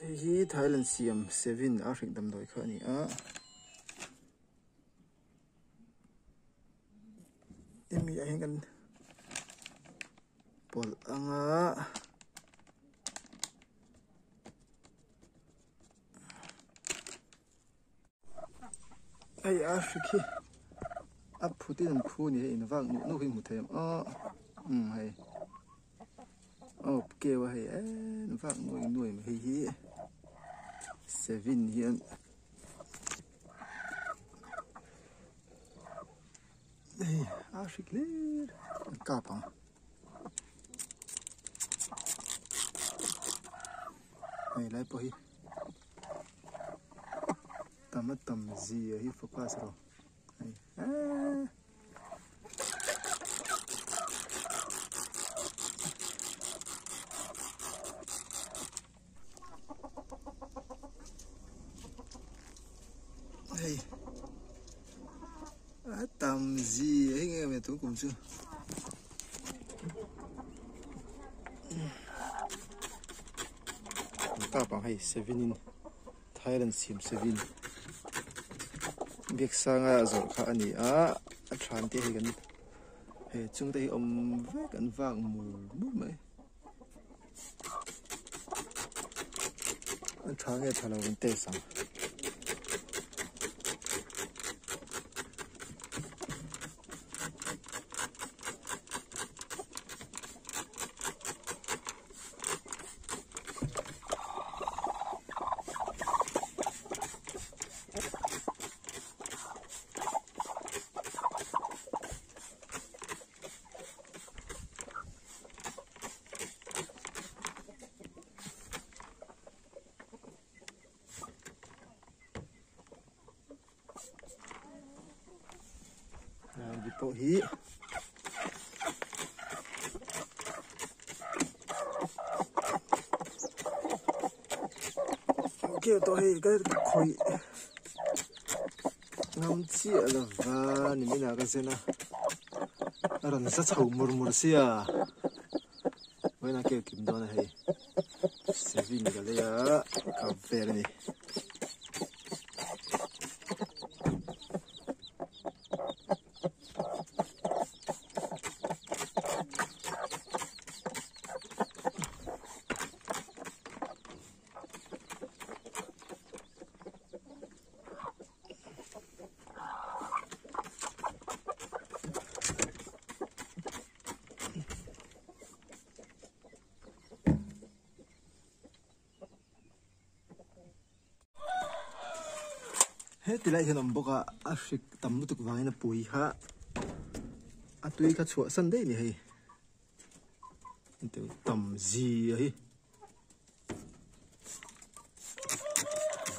Hei hi Thailand siam Sevin a hrik damdawi kha a ni a. Hemi ah hian kan pawlh ang a. Hei a hri khi a phut in an phu a ni hei in vak nuh nuh hi hmu thei ang aw umm hei aw keu a hei eee vak nuai nuai mai hei hi sevin hian hei a hri hlir an kap ang. Hei lai pawh hi. Tam a tam zia hi focus rawh hei eee hei a tam zia hi nge mai tun kum chu. Kap ang hei sevin in Thailand siam sevin biak sanga zawrh kha a ni a a than te hei kan hei chung te hi awm vek an vak mur mur mai a tha nge tha lo kan test ang. Rangdi pawh hi keu tawh hei ka khawih ngam chiah lova nimin ah ka zen a a rawn za chho mur mur sia vawiin a keu kim dawn a hei saving ka lei a kap vel a ni. He ti lai hian a awm bawk a a hrik tam lutuk vangin a pui kha a tui kha chhuah san daih a ni hei tam zia hi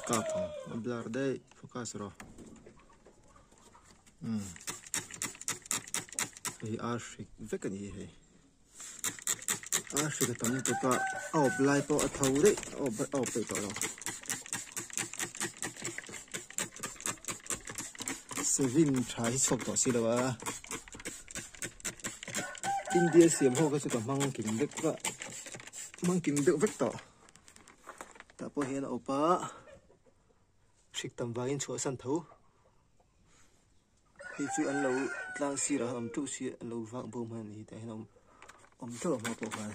kap ang a blur daih focus rawh umm hei a hrik vek a ni hei. A hrik a tam lutuk a a awp lai pawh a tho daih a awp a awp peih tawh lo savin tha hi chhuak tawh si lo a India siam ho kha chu ka hmang kim vek a hmang kim deuh vek tawh tah pawh hian a awp a hrik tam vangin chhuahsan tho. Hei chu an lo tlang sirah hian awm teuh si an lo vak bo hman a ni tah hian a awm awm teuh a hma pawh khan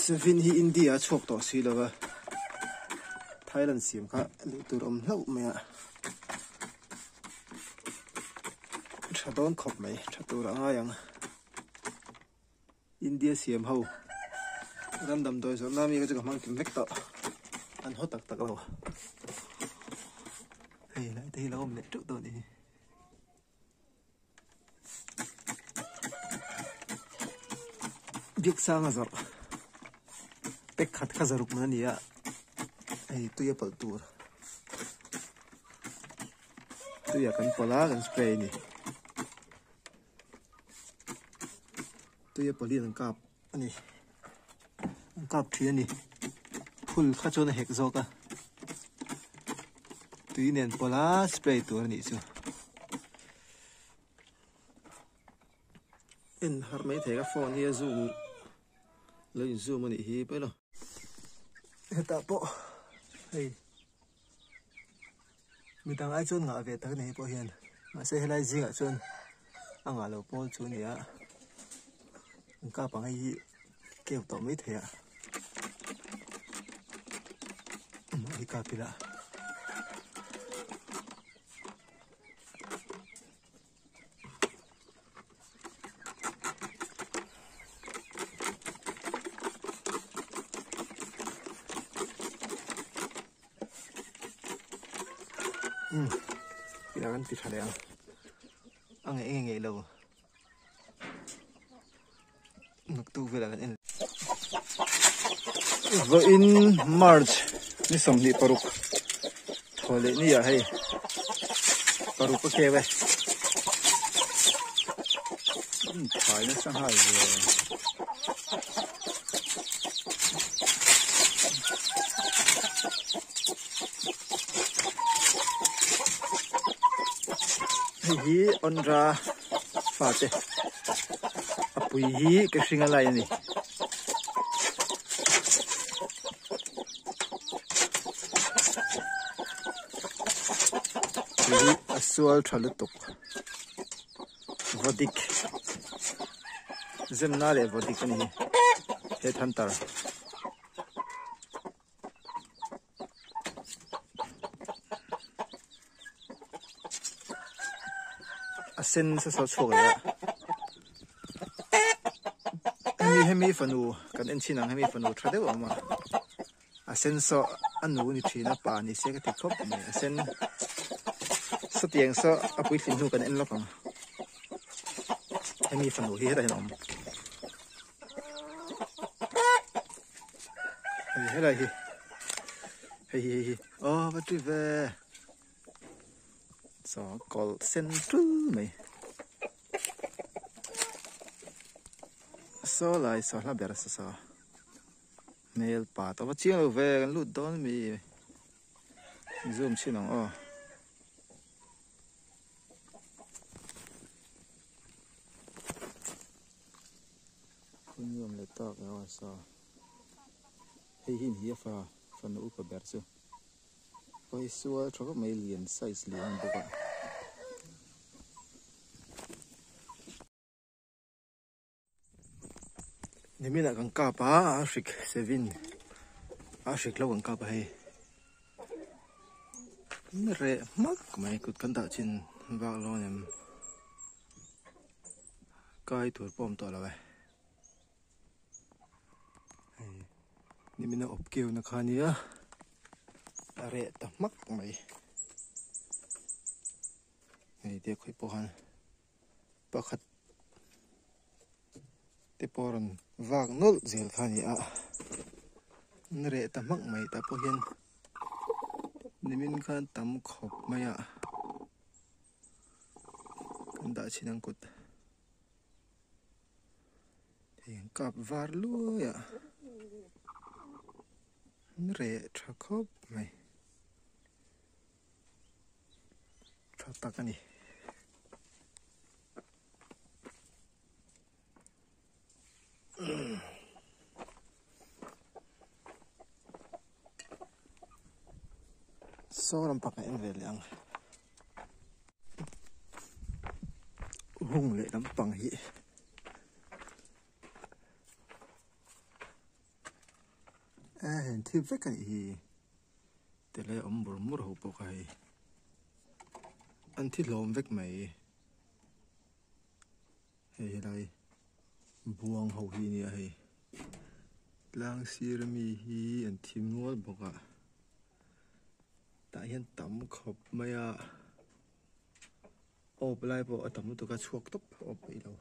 savin hi India a chhuak tawh si lo va Thailand siam kha leh tur awm hlauh mai a tha dawn khawp mai tha tur a ngai ang. India siam ho ram damdawi zawrh na mi kha chu ka hmang kim vek tawh an haw tak tak lo hei lai te hi lo awm leh teuh tawh a nih hi. Biaksanga zawrh pack khat kha zaruk man a ni a hei tui a pawlh tur tui ah kan pawlh a kan spray a ni. Tuia pawlhin an kap a ni an kap thin a ni phul kha chuan a hek zawk a tui nen pawlha spray tur a nih chu en har mai thei ka phone hi a zoom. Lo in zoom a nih hi paih lo. Hetah pawh hei midang ai chuan ngah ve tak a ni hei pawh hian mahse helai zingah chuan a ngah lo pawl chu a ni a an kap ang hei hi keu tawh mai thei a hi kap ila. Um ila kan ti tha leh ang a ngeih nge ngeih lo naktuk velah kan en vawiin march ni 26 thaw leh ni ah hei paruk a keu e phai nasa nghal ve. Hei hi Onra fate a pui hi ka hring a lai a ni. Hei hi a sual tha lutuk vadik zemna leh vadik a ni hi headhunter. A sen sa saw chhuak leh a hemi hemi fanu kan en chhin ang hemi fanu tha deuh a awm a a sen saw a nu ni thin a pa ni se ka ti khawp mai a sen sawtiang saw a puitlin hnu kan en lawk ang hemi fanu hi hetah hian a awm. Hei helai hi hei hi hei hi aw va tui ve saw kawlh sen tul mai saw lai saw hla ber sa saw hmel pa tawh va chiang lo ve kan lut dawn ami zoom chhin ang aw. Khawniawm leh tak e aw sa. Hei hi ni a fa fanu upa ber chu. Aw hei sual tha khawp mai lian size lian a ni bawk a. Niminah kan kap a a hrik sevin a hrik lo kan kap a hei. Reh hmak mai kut kan dah chin vak lo a nem. Kai tur pawh awm tawh lo e. Hei nimina awp keu na kha nia a reh ta hmak mai. Hei te khawi pawh khan pakhat te pawh rawn vak nawlh zel kha a ni a. An reh ta hmak mai tah pawh hian nimin khan tam khawp mai a. Kan dah chhin ang kut hei an kap var luai a an reh tha khawp mai tha tak a ni. Saw lampang a en ve leh ang hung leh lampang hi a heng thil vek a nih hi tele awm mur mur ho pawh kha hei an thi hlawm vek mai. Hei helai buang ho hi ania hei tlang sir ami hi an thim nual bawk a tah hian tam khawp mai a awp lai pawh a tam lutuk a chhuak tawp awp peih lo.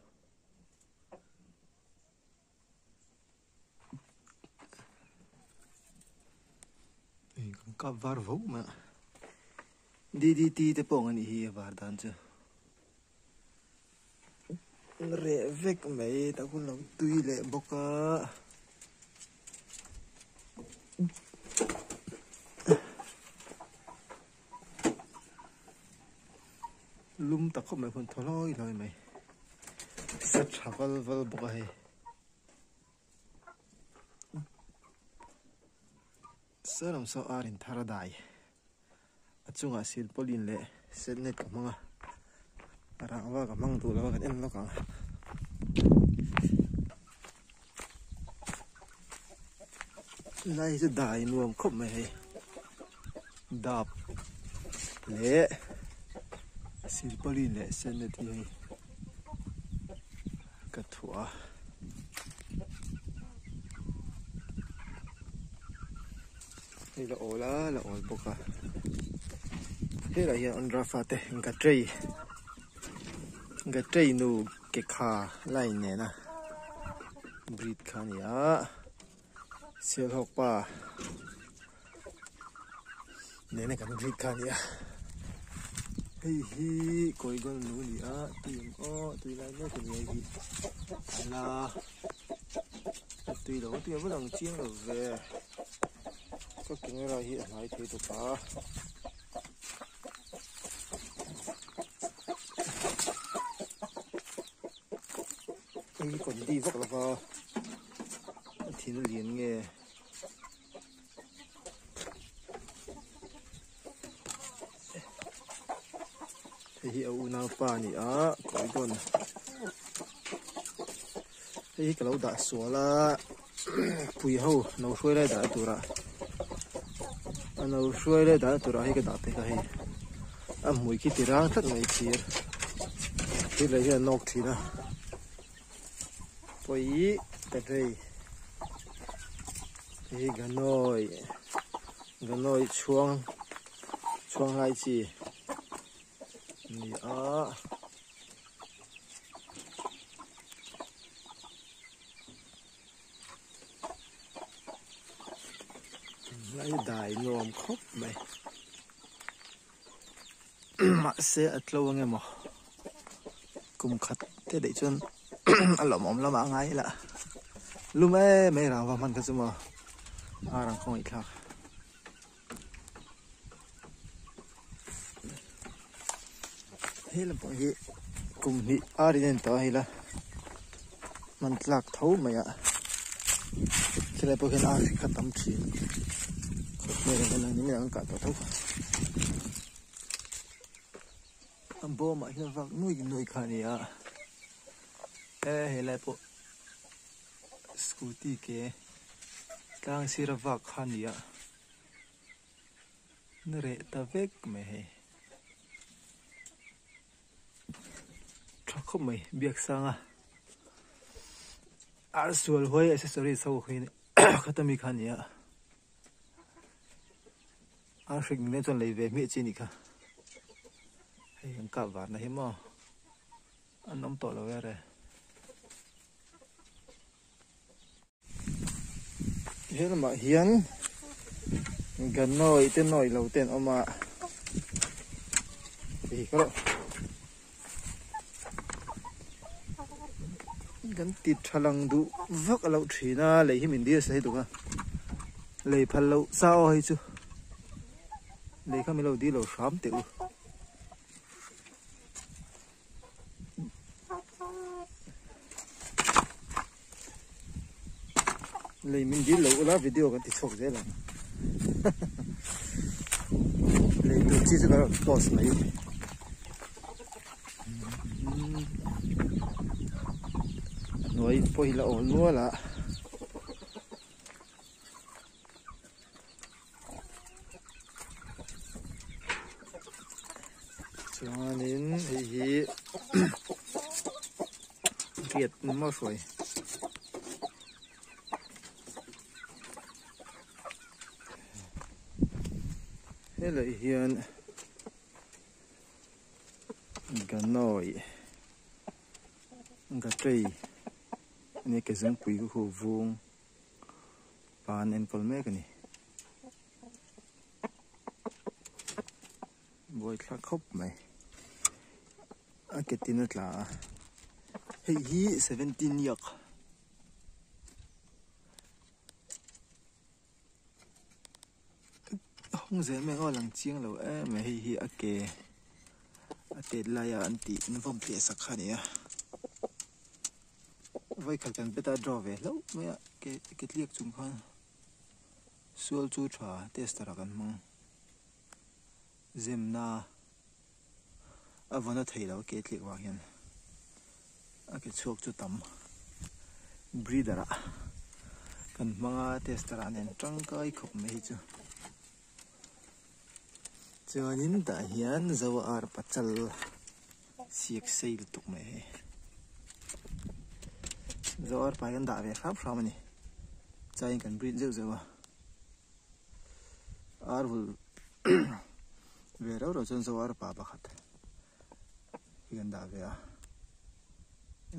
Hei kan kap var vo mai a D_D_T te pawh ang anih hi a var dan chu. Reh vek mai tak hun lo tui leh bawk a. Lum tak khawp mai hun thaw hlawi hlawi mai sa tha val val bawk a hei. Saw lam saw ar in thar a dai a chungah silpawlin leh sennet ka hmang a a rangva ka hmang duh lo a kan en lawk ang. Lai hi chu dai nuam khawp mai hei dap leh silpawlin leh sennet hi hei ka thuah a. Hei la awl a la awl bawk a helaiah hian Andhra fate Gatrei Gatrei nu ke kha line nena breed kha a ni a Sialhawk pa nena kan breed kha a ni a hei hi kawigoal nu a ni a tui ang aw tui lai mek a ni a hei hi la a tui lo a tui a va lang chiang lo ve ka camera hi a hnai thei tawp a. Hei hi condi vak lova a thin a lian nge. Hei hi a unaupa a ni a kawi dawn hei hi ka lo dah sual a pui ho no hruai lai dah tur ah a no hruai lai dah tur ah hei ka dah phei kha hei a hmui khi ti rang tlat mai thir thir leh hian a nawk thin a pawi ta rei hei hi ganawi ganawi chhuang chhuang lai chi a ni a. Lai dai nuam khawp mai mahse a tlo ang emaw kum khat te daih chuan a lawmawm lamah a ngai ila lum em mai rangva hman kha chu maw ar ang khawngaih thlak. He lampang hi kum hnih ar in a en tawh a hei la hman tlak tho mai a helai pawh hian ar hri kha tam thin khawp mai ang a ni mai ang kah tawh tho a bawmah hian vak nuai nuai kha a ni a e helai pawh scooty ke tlang sira vak kha a ni a. Na reh ta vek mai hei tha khawp mai biak sang a ar sual huai accessories ho khi khata mi kha a ni a ar hrik nen chuan lei ve hmiah chi a nih kha hei an kap varna hi maw an awm tawh lo e re. He lamah hian ganawi te nawi lo te an awm a hei ka rawh kan ti tha lang duh vak a loh thin a lei hi min dil sa hi tuk a lei phal loh sa aw hei chu lei kha min lo dil lo hram teh u. Lei min dil lo ula video kan ti chhuak zel ang lei tur chi chu ka rawn post mai a hnuai pawh hi la awl nual a. Chuanin hei hi riat maw hruai helai hian ganawi gatei ania ke zungpui khu khu vung. Pa an enkawl mek a ni. Buaithlak khawp mai. A ke tin a tla a. Hei hi 17 yak. Hawng zel mai aw lang chiang lo em mai hei hi a ke a tet laia an tih an vawm teh sak kha a ni a. Vawikhat kan bet a draw ve hlauh mai a ke ke tliak chung khan Sual chu tha tester ah kan hmang zemna a vawn a thei lo ke tliak vang hian a ke chhuak chu tam breeder ah kan hmang a tester ah nen tangkai khawp mai hi chu chuanin tah hian zo ar pachal siak sei lutuk mai hei zo ar pa hian dah ve hram hram a ni chaiin kan breed zeuh zeuh a ar vul ve reuh reuh chuan zo ar pa pakhat hi kan dah ve a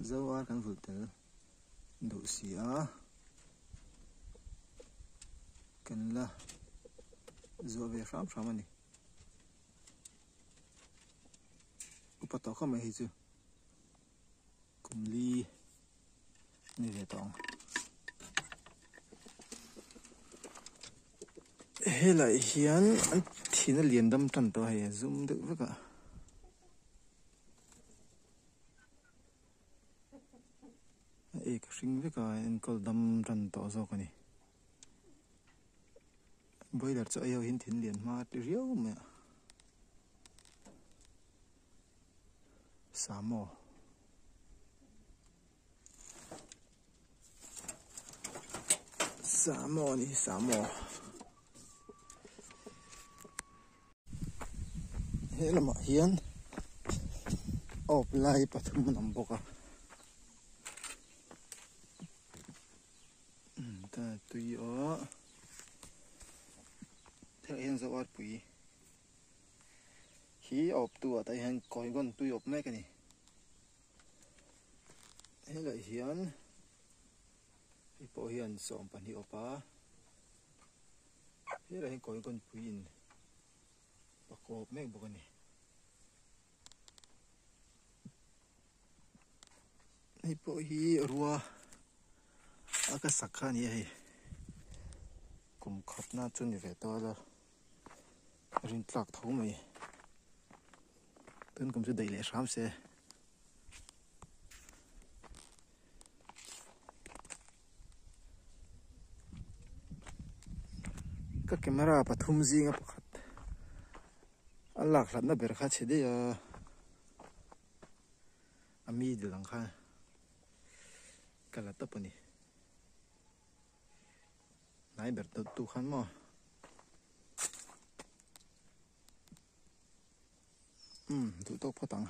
zo ar kan vul tel duh si a kan la zuah ve hram hram a ni. Upa tawh khawp mai hei chu kum li ni ve tawh ang. Helai hian an thihna lian dam tan tawh a hei a zum deuh vek a. A ek a hring vek a enkawl dam tan tawh zawk a ni. Boiler chu ei ho hian thin lian hma ti riau mai a Samo Samo a ni hi Samo he lamah hian awp lai pathum an awm bawk a. Ta tui aw thil hian zo ar pui hi a awp tu ah tah hian kawigon tui awp mek a ni helai hian hei pawh hian 12 awp a helai hian kawigon pui in pakua awp mek bawk a ni. Hei pawh hi rua a ka sak kha a ni a hei kum khatna chu ni ve tawh ila rin tlak tho mai tun kum chu daih leh hram se. Ka camera pathum zinga pakhat a lak hlatna ber kha chhe daih a. A middle ang kha ka la tawp a ni hnai ber tawh tu khan maw umm duh tawk phawt ang.